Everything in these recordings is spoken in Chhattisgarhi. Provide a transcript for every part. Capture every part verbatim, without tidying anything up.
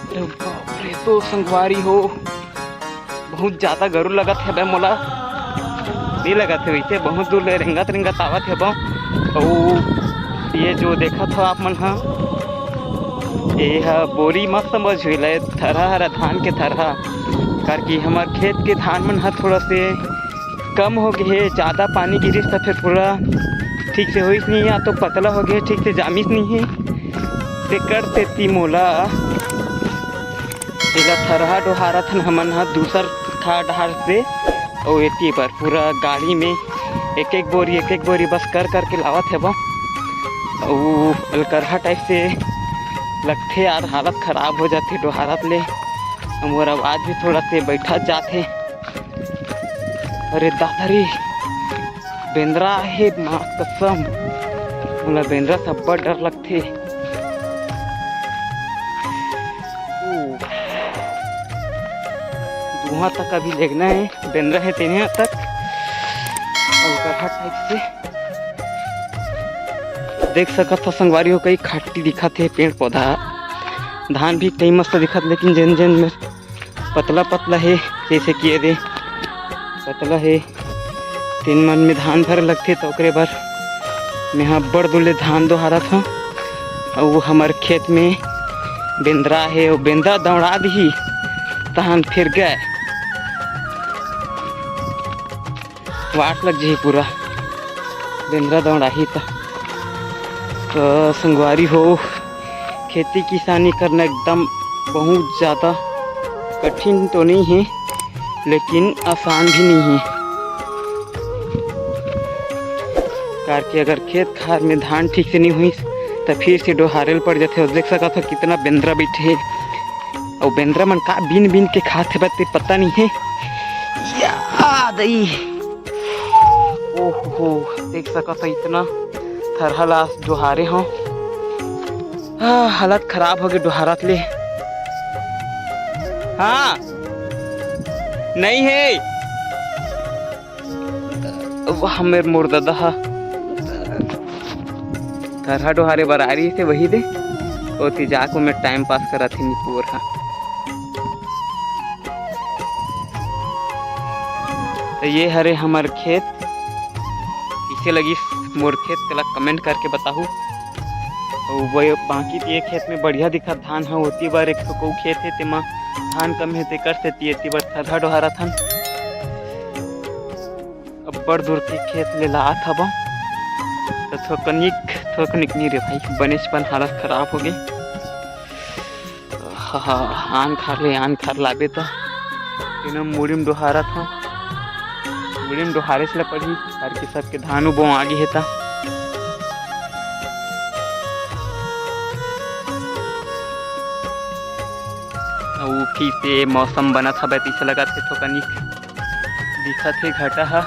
अरे बाप रे, तो संगवारी हो, बहुत ज्यादा गरु लगत हवय मोला। नहीं लगत हे वैसे, बहुत दूर ले रेंगत रेंगत आवत हवं। अउ ये जो देखत हो आप मन ह, ये ह बोरी मत समझ हुई ले, थरहा हरा धान के थरहा, करके हमर खेत के धान मन ह थोड़ा से कम हो गए हे, ज्यादा पानी गिरिस त फिर पूरा ठीक से होइस नहीं, या तो पतला हो गए, ठीक से जामिस नहीं हे, तेकर सेती मोला एला थरहा डोहारत हन हमन ह दूसर खा डहार से। अउ एती बर पूरा गाड़ी में एक एक बोरी, एक एक बोरी बस कर करके लावत हेबो। अउ अलकरहा टाइप से लगथे यार, हालत खराब हो जाथे डोहारत ले। मोर आवाज भी थोड़ा से बैठत जाथे। अरे दादा रे, बेंदरा हे, माँ कसम, मोला बेंदरा से अब्बड़ डर लगथे। ओ, दुहा तक अभी लेगना हे, बेंदरा हे तेने तक। अउ कहा टाइप से देख सकत हो संगवारी हो, कई खाटी दिखत हे, पेड़ पौधा, धान भी कई मस्त दिखत, लेकिन जेन जेन में पतला पतला हे, जैसे कि ये दे पतला हे, तीन मन में धान भरे लगथे, त ओकरे बर मेहा अब्बड़ दूर ले धान डोहारत हंव। अउ हमर खेत में बेंदरा हे, अउ बेंदरा दौड़ा दिही, तहन फिर गए वाट लग जही पूरा, बेंदरा दौड़ाही त। त संगवारी हो, खेती किसानी करना एकदम बहुत ज़्यादा कठिन तो नहीं है, लेकिन आसान भी नहीं है। कार के अगर खेत खार में धान ठीक से नहीं हुई, त फिर से डोहारे ल पड़ जाथे। अउ देख सकत हो, कितना बेंदरा बैठे हे। अउ बेंदरा मन का बीन बीन के खात हे, बते पता नहीं है। या दई, ओहो, देख सकत हो, इतना थरहा ला डोहारे हो। आ, हालत खराब हो गए डोहारत ले। हाँ, नहीं है। वाह, मेर मोर ददा हा थरहा डोहारे बर आ रही थे, वही दे ओती जाको मैं टाइम पास करा थे निपुअर हा। तो ये हरे हमर खेत, इसे लगी मोर खेत, तेला कमेंट करके बताहू। अउ वो बाकी ये खेत में बढ़िया दिखत धान ह, ओती बर एक ठो कऊ खेत हे, तेमा धान कम हे, तेकर सेती एती बर थरहा डोहारत हन। अब्बड़ दूर के खेत ले लात हबो, त थोकनिक, थोकनिक नी रे भाई, बनेच पन हालत खराब हो गे। हा, हा, आन खार ले आन खार लाबे त, तेनो मुड़िम डोहारत हव। मुड़िम डोहारेच ल पड़ही, हर के सबके धान बोआ गे हे त। अउ फिर से मौसम बनत हवय, तइसे लगत हे थोकनिक दिखत हे घटा ह।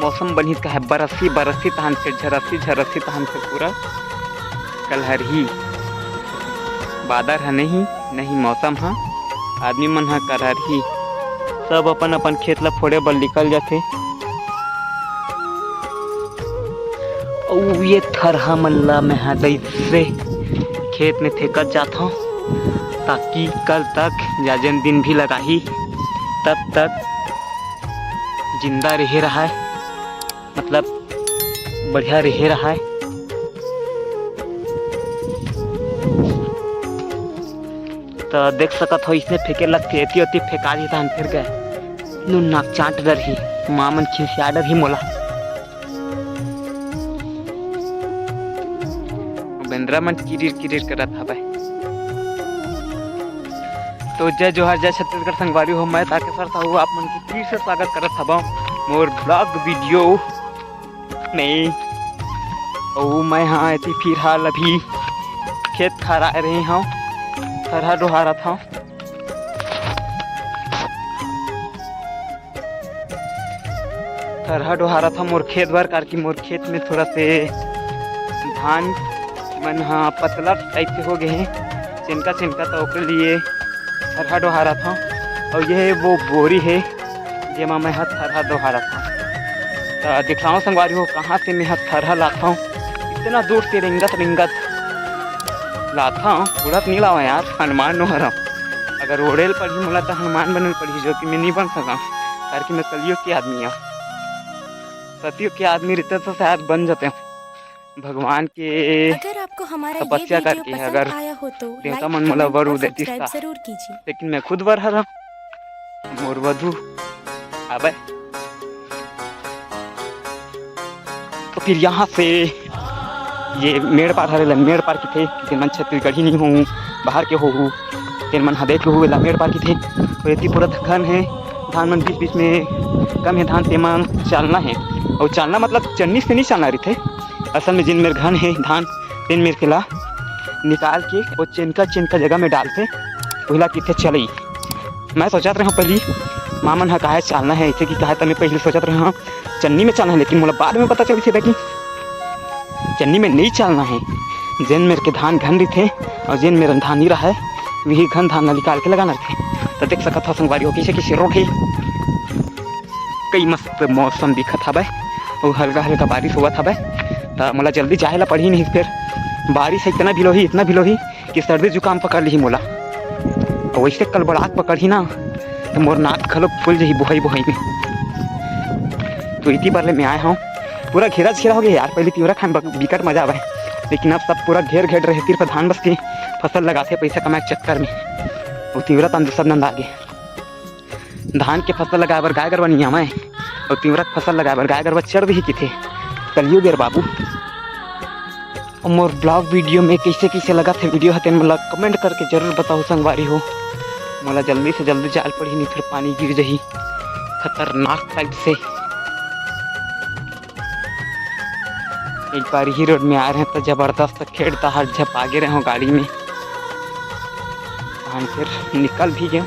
मौसम बनही त कहे बरसी, बरसी तहन फिर झरसी, झरसी तहन फिर पूरा कलहरही। बादर ह नहीं, नहीं मौसम ह, आदमी मन ह कलहरही। सब अपन अपन खेत ला फोड़े बर निकल जाथे। अउ ये थरहा मन ला मैं ह दई से खेत में फेंकत जात हव, ताकि कल तक या जेन दिन भी लगाही, तब तक जिंदा रहे रहाय, मतलब बढ़िया रहे रहाय। त देख सकत हो, इसने फेंके लगथे, एती ओती फेंका दी, तहन फिर गए नून नाक चाट डरही, माँ मन खिसिया डरही मोला। बेंदरा मन किरिर किरिर करत हवय। तो जय जोहार, जय छत्तीसगढ़ संगवारी हो, मैं तारकेश्वर साहू आप मन के फिर से स्वागत करत हवं मोर ब्लॉग वीडियो में। अउ मैं हाँ एती फिलहाल अभी खेत खार आए रहे हव, थरहा डोहारत हव। थरहा डोहारत हव मोर खेत बर, कारकि मोर खेत में थोड़ा से धान मन ह पतला टाइप से हो गए हे, चेनका चेनका, तो ओकरे लिए थरहा डोहारत हव। अउ ये वो बोरी हे, जेमा मैं ह थरहा डोहारत हव। त दिखलाओ संगवारी हो, कहाँ से मैं ह थरहा लात हव, इतना दूर से रेंगत रेंगत लाथा, उड़त नहीं लावा यार, हनुमान नो हरव। अगर ओढ़ेल पड़ही मोला, त हनुमान बनल पड़ही, जो कि मैं नहीं बन सका, काबर कि मैं कलयुग के आदमी हूँ। सतयुग के आदमी रहते तो शायद बन जाते। भगवान के अगर आपको हमारा ये तपस्या वीडियो करके, पसंद अगर आया हो तो देवता लाइक, मन मोला कमेंट वर और उदय सब्सक्राइब दिसता। जरूर कीजिए। लेकिन मैं खुद वर हरव, मोर वधु आबे। तो फिर यहाँ से ये मेड़ पार हरे लन, मेड़ पार किथे, कि मन छत्तीसगढ़ी नहीं हूँ, बाहर के हो हूँ, तेन मन ह देख लूँ, एला मेड़ पार किथे। तो एती पूरा घन है, धान मन बीच बीच में कम है, धान तेमन चालना है, और चालना मतलब चन्नी से नहीं चालना रहिथे। असल में जिन मेर घन है धान, तेन मेर के ला निकाल के वो चेनका चेनका जगह में डालथे, उहिला किथे चलई। मैं सोचत रहे हूँ पहली माँ मन ह काहे चालना है, इसे कि काहे त मैं पहली सोचत रहे हूँ चन्नी में चालना है, लेकिन मोला बाद में पता चली थे कि चन्नी में नहीं चालना है। जेन मेर के धान घन रहिथे और जेन मेर धान नहीं रहा है, वही घन धान ला निकाल के लगाना रहिथे। तो देख सकत हो संगवारी हो, कैसे कैसे रोड है, कई मस्त मौसम दिखत हवय अउ हल्का हल्का बारिश होवत हवय। त मोला जल्दी जाए ला पड़ही, नहीं फिर बारिश ह इतना भिलोही, इतना भिलोही कि सर्दी जुकाम पकड़ लिही मोला। अउ वैसे कल बड़ाक पकड़ही ना, त मोर नाक घलो फूल जही बोहई बोहई में। तो इति बर ले मैं आए हूँ। पूरा घेरा घेरा हो गया यार। पहले तिवरा खान बक-, बिकट मजा आवे, लेकिन अब सब पूरा घेर घेर रहे, सिर्फ धान बस के फसल लगाथे पैसा कमाए के चक्कर में। वो तिवरा तंदू सब नंदा गे। धान के फसल लगाए बर गाय गरवा नहीं आवय, अउ तिवरा के फसल लगाए बर गाय गरवा चर दिही किथे। कलयुग एर बाबू। अउ मोर ब्लॉग वीडियो में कैसे कैसे लगा थे वीडियो ह, तेन मोला कमेंट करके जरूर बताओ संगवारी हो। मोला जल्दी से जल्दी जाल पड़ही, नहीं फिर पानी गिर जही खतरनाक टाइप से। एक बार ही रोड में आ रहे हैं तो जबरदस्त खेड़ दहाड़ झपा गे रहे हो गाड़ी में। हम फिर निकल भी गए।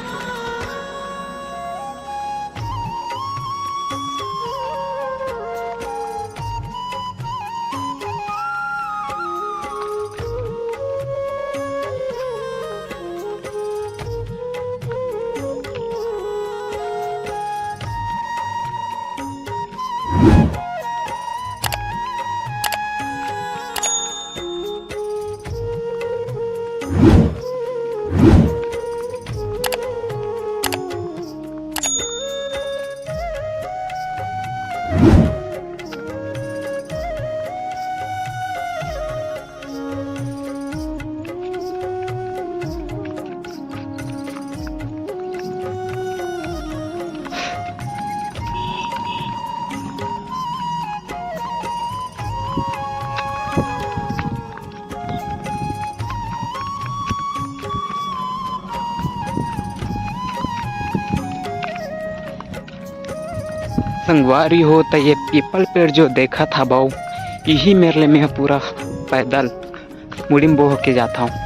संगवारी हो, त ये पीपल पेड़ जो देखत हवव, इही मेर ले मैं पूरा पैदल मुड़ी म बोह के जात हव।